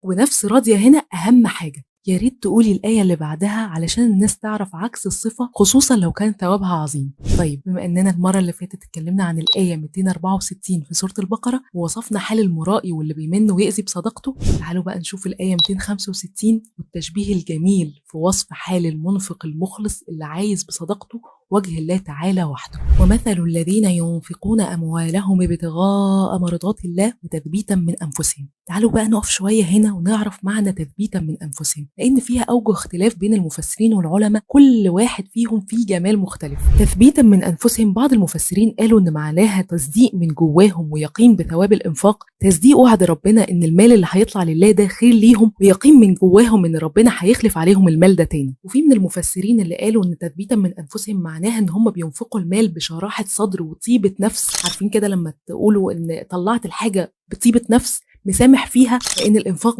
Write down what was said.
ونفس راضية هنا أهم حاجة. يا ريت تقولي الآية اللي بعدها علشان الناس تعرف عكس الصفة، خصوصا لو كان ثوابها عظيم. طيب بما إننا المرة اللي فاتت اتكلمنا عن الآية 264 في سورة البقرة ووصفنا حال المرائي واللي بيمن ويأذي بصدقته، تعالوا بقى نشوف الآية 265 والتشبيه الجميل في وصف حال المنفق المخلص اللي عايز بصدقته وجه الله تعالى وحده. ومثل الذين ينفقون أموالهم ابتغاء مرضات الله وتثبيتا من أنفسهم. تعالوا بقى نقف شوية هنا ونعرف معنى تثبيتا من أنفسهم، لأن فيها أوجه اختلاف بين المفسرين والعلماء، كل واحد فيهم فيه جمال مختلف. تثبيتا من أنفسهم بعض المفسرين قالوا إن معناها تصديق من جواهم ويقين بثواب الإنفاق، تصديق وعد ربنا إن المال اللي هيطلع لله ده خير ليهم، ويقين من جواهم إن ربنا هيخلف عليهم المال ده تاني. وفي من المفسرين اللي قالوا إن تثبيتا من أنفسهم معناها إن هم بينفقوا المال بشراحة صدر وطيبة نفس. عارفين كده لما تقولوا إن طلعت الحاجة بطيبة نفس، مسامح فيها، لأن الإنفاق